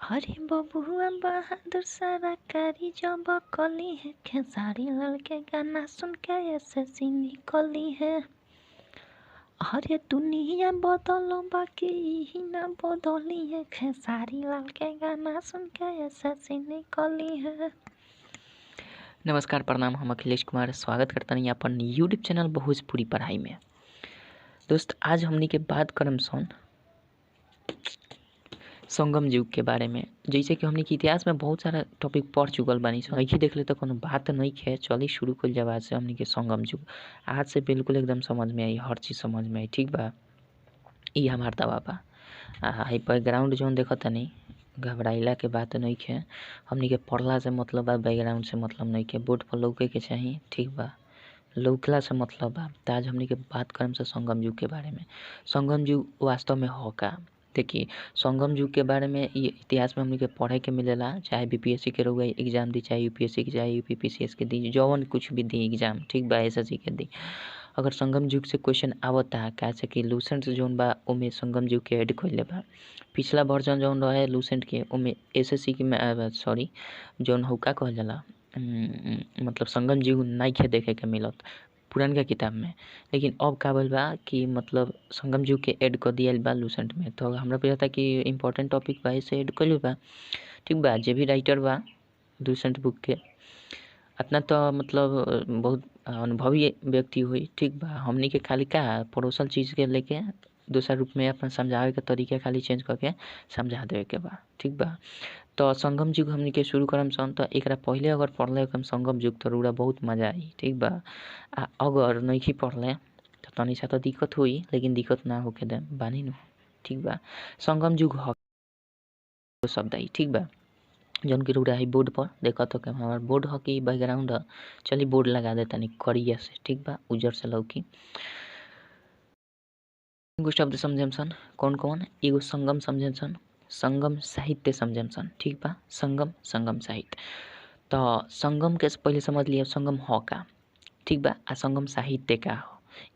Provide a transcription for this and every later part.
अरे बबुआ बहादुर सारा कारी जब कली है, खेसारी लाल के गाना सुन के ऐसे निकली है। अरे दुनिया बदलो बाकी ही ना बदली है, खेसारी लाल के गाना सुन के ऐसे निकली है। नमस्कार, प्रणाम। हम अखिलेश कुमार स्वागत करता नहीं अपन यूट्यूब चैनल भोजपुरी पढ़ाई में। दोस्त, आज हमनी के बात करम सन संगम युग के बारे में। जैसे कि हमनी के इतिहास में बहुत सारा टॉपिक पढ़ चुकल बानी सन, नहीं देख ले तो कोनो बात नहीं है। चली शुरू कइल जाव आज से हमनी के संगम युग। आज से बिल्कुल एकदम समझ में आई, हर चीज़ समझ में आई, ठीक बा। ई हमार दवा बा। हाई बैकग्राउंड जौन देखतनी, घबराइला के बात नहीं है। हमनी के पढ़ला से मतलब बा, बैकग्राउंड से मतलब नहीं है। बोर्ड पर लौके के चाही, ठीक बा, लौकला से मतलब बा। त आज हमनी के बात करम से संगम युग के बारे में। संगम युग वास्तव में हो का? देखिए, संगम युग के बारे में ये इतिहास में हमनी के पढ़े के मिलेला। चाहे बीपीएससी के रउआ एग्जाम दी, चाहे यूपीएससी के, चाहे यूपीपीसीएस के दी, जौन कुछ भी दी एग्जाम, ठीक बा, एसएससी के दी। अगर संगम युग से क्वेश्चन आवता, काहे से कि लूसेंट जौन बा ओमे संगम युग के ऐड कइले बा। पिछला वर्जन जौन रहे लूसेंट के, ओमे एसएससी के सॉरी जौन हौ का कहल जाला, मतलब संगम युग नइखे देखे के मिलत पुरानका किताब में। लेकिन अब का भइल बा कि मतलब संगम युग के ऐड कर दियाइल बा लूसेंट में। तो हमरा बुझाता कि इम्पोर्टेंट टॉपिक बा, ऐसे ऐड कइले बा, ठीक बा। जे भी राइटर बा लूसेंट बुक के, अतना तो मतलब बहुत अनुभवी व्यक्ति हुई, ठीक बा। हमनी के खाली का परोसल चीज़ के लेके दूसरा रूप में अपन समझावे के तरीका खाली चेंज करके समझा देवे के बा, ठीक बा। तो संगम युग हमनी के शुरू करम सन। तो एकरा पहले अगर पढ़ले हम संगम युग तो रउरा बहुत मजा आई, ठीक बा। आ अगर नइखी पढ़ले तो तनी सा तो दिक्कत होई, लेकिन दिक्कत ना होके दे बानी नु, ठीक बा। संगम युग ह शब्द आई, ठीक बा, जौन कि रउरा है बोर्ड पर देखत हो कि हमार बोर्ड ह कि बैकग्राउंड ह। चली बोर्ड लगा दे तनी करिया से, ठीक बा, उजर से लौकी। एगो शब्द समझम सन, कौन कौन? एगो संगम समझम सन, संगम साहित्य समझम सन, ठीक बा। संगम, संगम साहित्य। तो संगम के पहले समझ लिया संगम ह का, ठीक बा, आ संगम साहित्य का ह।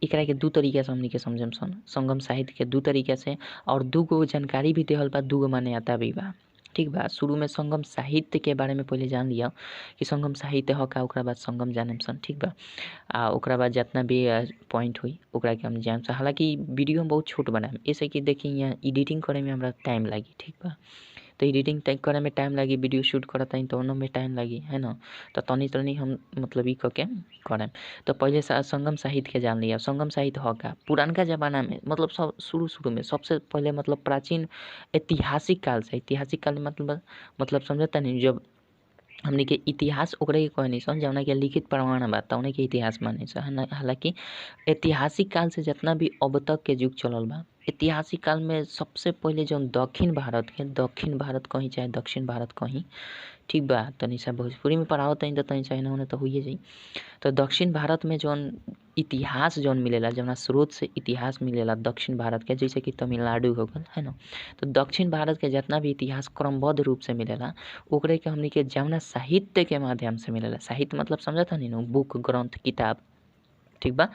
एकरा के दू तरीका से हमनी के समझम सन, संगम साहित्य के दू तरीका से, और दू गो जानकारी भी देहल बा, दू गो मान्यता भी बा, ठीक बा। शुरू में संगम साहित्य के बारे में पहले जान लिया कि संगम साहित्य ह का, ओकरा बाद संगम जानम सन, ठीक बा। आ ओकरा बाद जितना भी पॉइंट हुई ओकरा के हम जानम सन। हालांकि वीडियो हम बहुत छोट बनाम, ऐसे कि देखी यहाँ एडिटिंग करे में हमरा टाइम लागी, ठीक बा। तो एडिटिंग करे में टाइम लागी, वीडियो शूट करत हई तो में टाइम लागी, है ना। तो तनी तनी हम मतलब ई क के करम। तो पहले संगम साहित्य के जान लिया। संगम साहित्य ह का? पुरानका जमाना में, मतलब सब शुरू शुरू में सबसे पहले मतलब प्राचीन ऐतिहासिक काल से, ऐतिहासिक काल मतलब समझता नहीं, जब हमनी के इतिहास ओकरे के कहनी सन जौना के लिखित प्रमाण बा तौने के इतिहास माने सन। हालांकि ऐतिहासिक काल से जितना भी अब तक के युग चलल बा, ऐतिहासिक काल में सबसे पहले जौन दक्षिण भारत के, दक्षिण भारत कहीं चाहे दक्षिण भारत कहीं, ठीक बा, तनी सा भोजपुरी में पढ़ावत तनी तो तनी सा एने ओने तो होइए जाई। तो दक्षिण भारत में जौन इतिहास जौन मिलेला, जौना स्रोत से इतिहास मिलेला दक्षिण भारत के, जैसे कि तमिलनाडु हो गल, है ना। तो दक्षिण भारत के जितना भी इतिहास क्रमबद्ध रूप से मिलेला ओकरे के हमनी के जौना साहित्य के माध्यम से मिलेला। साहित्य मतलब समझत हनी नु, बुक, ग्रंथ, किताब, ठीक बा।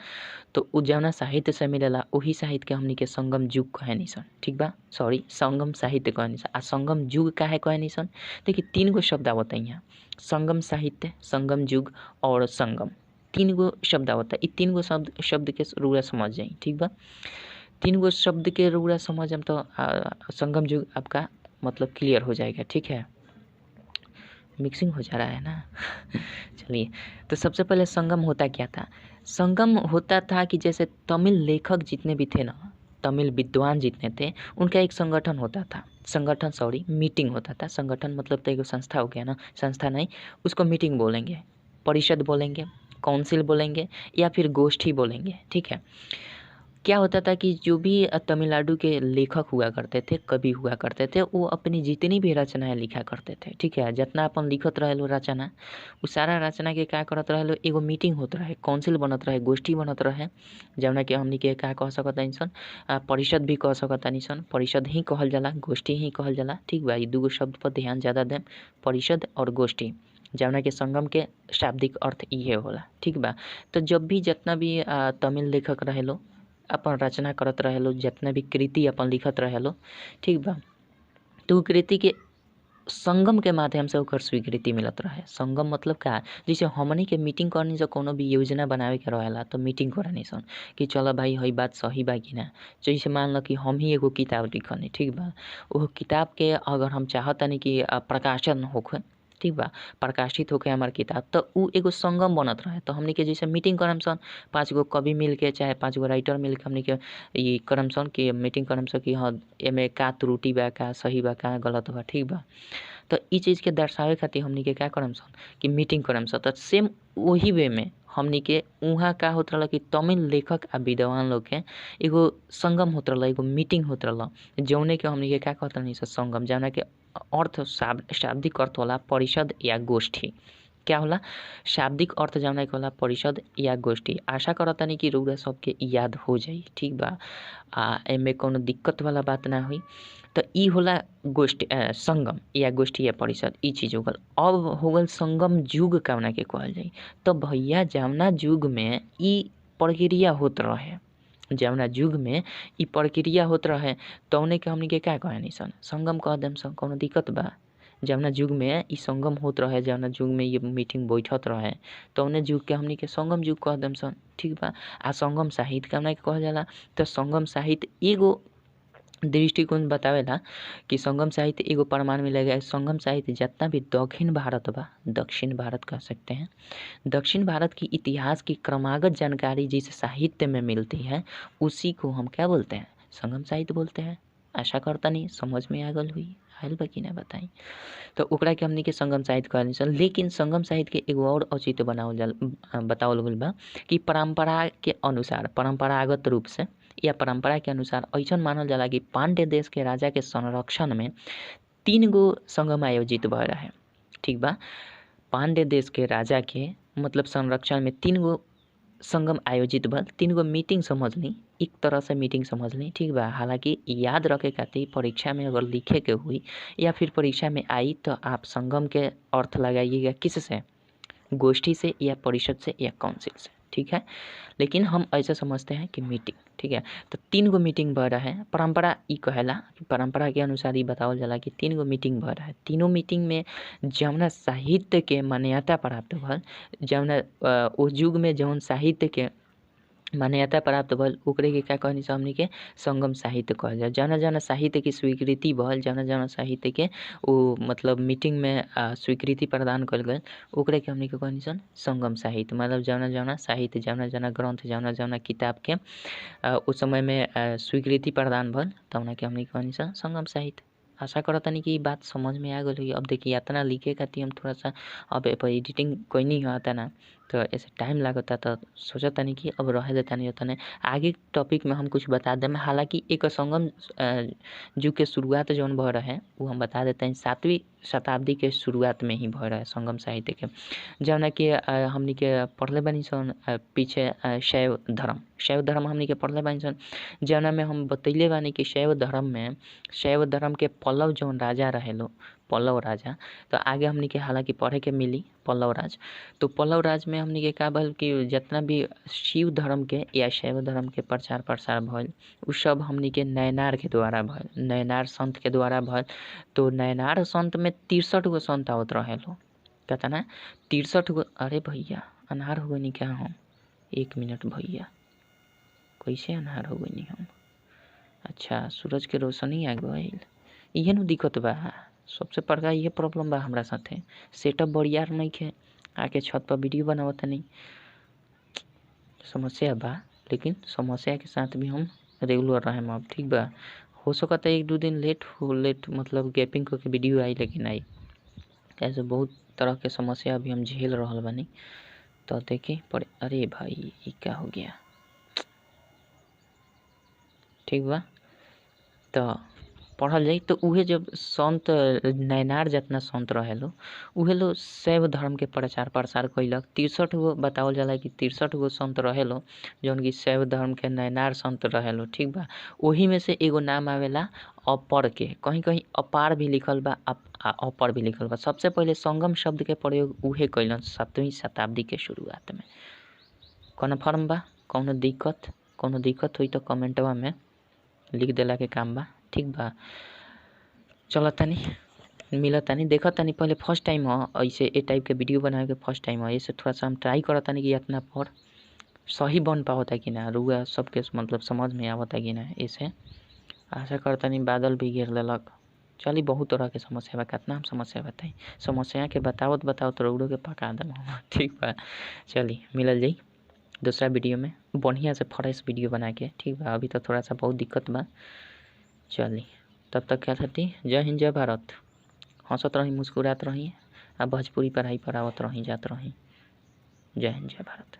तो उ जौना साहित्य से मिलेला वही साहित्य के हमनी के संगम युग कहनी सन, ठीक बा, सॉरी संगम साहित्य कहनी सन। आ संगम युग काहे कहनी सन? देखिए तीन गो शब्द आवत यहाँ, संगम साहित्य, संगम युग और संगम, तीन गो शब्द आवता। ई तीन गो शब्द के रउरा समझ जाई, ठीक बा। तीन गो शब्द के रउरा समझम तो संगम युग आपका मतलब क्लियर हो जाएगा, ठीक है। मिक्सिंग हो जा रहा है ना। चलिए, तो सबसे पहले संगम होता क्या था? संगम होता था कि जैसे तमिल लेखक जितने भी थे ना, तमिल विद्वान जितने थे, उनका एक संगठन होता था, संगठन सॉरी मीटिंग होता था। संगठन मतलब तो एक संस्था हो गया ना, संस्था नहीं, उसको मीटिंग बोलेंगे, परिषद बोलेंगे, काउंसिल बोलेंगे या फिर गोष्ठी बोलेंगे, ठीक है। क्या होता था कि जो भी तमिलनाडु के लेखक हुआ करते थे, कवि हुआ करते थे, वो अपनी जितनी भी रचनाएं लिखा करते थे, ठीक है, जितना अपन लिखत रहे लो रचना, उ सारा रचना के का करत रहे लो, एगो मीटिंग होत रहे, काउंसिल बनत रहे, गोष्ठी बनत रहे, जौना कि हमनी के का कह सकत सन, परिषद भी कह सकत सन, परिषद ही कहल जाला, गोष्ठी ही कहल जाला, ठीक बा। ये दूगो शब्द पर ध्यान ज़्यादा देम, परिषद और गोष्ठी, जौना के संगम के शाब्दिक अर्थ इहे होला, ठीक बा। तो जब भी जितना भी तमिल लेखक रहे लो, अपन रचना करत रहेलो, जितना भी कृति अपन लिखत रहेलो, ठीक बा, तो कृति के संगम के माध्यम से ओकर स्वीकृति मिलत रहे। संगम मतलब का, जैसे हमनी के मीटिंग करनी से कोनो भी योजना बनावे के रहेला तो मीटिंग करनी सन कि चलो भाई हई बात सही बा कि ना। जैसे मान लो कि हम ही एगो किताब लिखनी, ठीक बा, ओह किताब के अगर हम चाहतनी कि प्रकाशन होखे, ठीक बा, प्रकाशित होके हमार किताब, तो उ एगो संगम बनत रहे। तो हमनी के जैसे मीटिंग करम सन, 5 गो कवि मिलके चाहे 5 गो राइटर मिलके हमनी के ई करम सन कि मीटिंग करम सन कि हाँ एमे का त्रुटि बा, का सही बा, का गलत बा, ठीक बा। तो ई चीज़ के दर्शावे खातिर हमनी के का करम सन कि मीटिंग करम सन। तो सेम वही वे में हमनी के उहाँ का होत रहल कि तमिल लेखक आ विद्वान लोग के एगो संगम होत रहल, एगो मीटिंग होत रहल, जौने के हमनी के का कहत रहनी संगम, जौना के अर्थ शाब्दिक अर्थ होला परिषद या गोष्ठी। क्या होला शाब्दिक अर्थ जौना के होला परिषद या गोष्ठी। आशा करतनी कि रउरा सबके याद हो जाई, ठीक बा, आ एमे कोनो दिक्कत वाला बात ना होई। तो ई होला गोष्ठी संगम या गोष्ठी या परिषद, ई चीज़ हो गल। अब हो गल संगम युग कौना के कहल जाई। तो भैया जौना युग में ई प्रक्रिया होत रहे, जौना युग में ई प्रक्रिया होत रहे तौने के हमनी के का कहनी सन, संगम कह देम सन, कोनो दिक्कत बा। जौना युग में ई संगम होत रहे, जौना युग में ये मीटिंग बैठत रहे तौने युग के हमनी के संगम युग कह देम सन, ठीक बा। आ संगम साहित्य कौना के कहल जाला, तो संगम साहित्य एगो दृष्टिकोण बतावेला कि संगम साहित्य एगो प्रमाण मिलेगा। संगम साहित्य जितना भी दक्षिण भारत बा, दक्षिण भारत कह सकते हैं, दक्षिण भारत की इतिहास की क्रमागत जानकारी जिस साहित्य में मिलती है उसी को हम क्या बोलते हैं, संगम साहित्य बोलते हैं। आशा करता नहीं समझ में आ गल हुई, आयल बा कि ना बताई। तो ओकरा के हमनी के संगम साहित्य कहल सन। लेकिन संगम साहित्य के एगो और औचित्य बनावल जा बतावल गइल बा कि परंपरा के अनुसार, परंपरागत रूप से या परंपरा के अनुसार ऐसा मानल जाला कि पांड्य देश के राजा के संरक्षण में 3 गो संगम आयोजित भए रहे, ठीक बा। पांड्य देश के राजा के मतलब संरक्षण में 3 गो संगम आयोजित भल, 3 गो मीटिंग समझ ली, एक तरह से मीटिंग समझ ली, ठीक बा। हालांकि याद रखे खातिर परीक्षा में अगर लिखे के हुई या फिर परीक्षा में आई तो आप संगम के अर्थ लगाइएगा किससे, गोष्ठी से या परिषद से या काउंसिल से, ठीक है। लेकिन हम ऐसा समझते हैं कि मीटिंग, ठीक है। तो 3 गो मीटिंग भर रहे, परंपरा ई कहेला कि परंपरा के अनुसार ई बतावल जाला कि 3 गो मीटिंग भर रहे। तीनों मीटिंग में जौना साहित्य के मान्यता प्राप्त भल, जौना ओ युग में जौन साहित्य के मान्यता प्राप्त भल ओकरे के क्या कहनी हमनी के संगम साहित्य कहल जाए। जौना जौना साहित्य की स्वीकृति भल, जौना जौना साहित्य के वो मतलब मीटिंग में स्वीकृति प्रदान कल गए ओकरे के हमनी के कहनी सन संगम साहित्य। मतलब जौना जौना साहित्य, जौना जौना ग्रंथ, जौना जौना किताब के उस समय में स्वीकृति प्रदान भल तौना के हमनी के कहनी सन संगम साहित्य। आशा करतनी कि बात समझ में आ गई हुई। अब देखिए इतना लिखे खातिर हम थोड़ा सा अब एडिटिंग कोई नहीं आता ना, तो ऐसे टाइम लगता, तो सोचता नहीं कि अब रह देता नहीं होता नहीं, आगे टॉपिक में हम कुछ बता दें। हालांकि एक संगम युग के शुरुआत जौन भर रहे वो हम बता देते हैं 7वीं शताब्दी के शुरुआत में ही भर रहे संगम साहित्य के, जौना कि हमनी के पढ़ले बानी सन पीछे शैव धर्म, शैव धर्म हमनी के पढ़ले बानी सन, जौना में हम बतैले बानी कि शैव धर्म में शैव धर्म के पल्लव जौन राजा रहेलो, पल्लव राजा, तो आगे हमनी के हालांकि पढ़े के मिली पल्लव राज। तो पल्लव राज में हमनी के का भल कि जितना भी शिव धर्म के या शैव धर्म के प्रचार प्रसार भइल उ सब हमनी के नयनार के द्वारा भइल, नयनार संत के द्वारा भइल। तो नयनार संत में 63 गो संत आवत रहेलो, कितना 63 गो। अरे भैया अनहार हो गई क्या हम, 1 मिनट भैया कैसे अनहार हो गई हम, अच्छा सूरज के रोशनी आ गई, इहे नु दिक्कत बा, सबसे बड़का ये प्रॉब्लम बा हमरा साथे, सेटअप बढ़िया नहीं खे, आके छत पर वीडियो बनावत नहीं, समस्या बा। लेकिन समस्या के साथ भी हम रेगुलर रहे अब, ठीक बा। हो सकता है 1-2 दिन लेट हो, लेट मतलब गैपिंग करके वीडियो आई, लेकिन आई ऐसे बहुत तरह के समस्या अभी हम झेल रहा बानी। तो देखिए पर अरे भाई ये क्या हो गया, ठीक बा। तो पढ़ल जाई तो उहे जब संत नयनार जितना संत रहेलो उहे लो शैव धर्म के प्रचार प्रसार कैलक। 63 गो बतावल जाला कि 63 गो संत रहेलो जौन कि शैव धर्म के नयनार संत रहेलो, ठीक बा। ओही में से एगो नाम आवेला अपर के, कहीं कहीं अपार भी लिखल बा, अपर भी लिखल बा। सबसे पहले संगम शब्द के प्रयोग उहे कैलन 7वीं शताब्दी के शुरुआत में। कन्फर्म बा, कौनो दिक्कत, कौनो दिक्कत हुई तो कमेंटवा में लिख देला के काम बा, ठीक बा। चलो तनी मिलत तानी, देखत तानी। पहले फर्स्ट टाइम ह ऐसे ए टाइप के वीडियो बनावे के फर्स्ट टाइम ह, ऐसे थोड़ा सा हम ट्राई करत तानी कि इतना पर सही बन पावता कि ना, रुआ सबके मतलब समझ में आवता कि ना। ऐसे आशा करतानी बादल भी घेर लेलक। चली बहुत तरह के समस्या बा, कितना हम समस्या बताई, समस्या के बतावत बतावत रउरो के पका देम हम, ठीक बा। चली मिलल जाई दूसरा वीडियो में बढ़िया से फ्रेश वीडियो बना के, ठीक बा। अभी तो थोड़ा सा बहुत दिक्कत बा। चली तब तक क्या थी, जय हिंद जय भारत। हंसत रही, मुस्कुरात रही आ भोजपुरी पढ़ाई पर आवत रही, जात रही। जय हिंद जय भारत।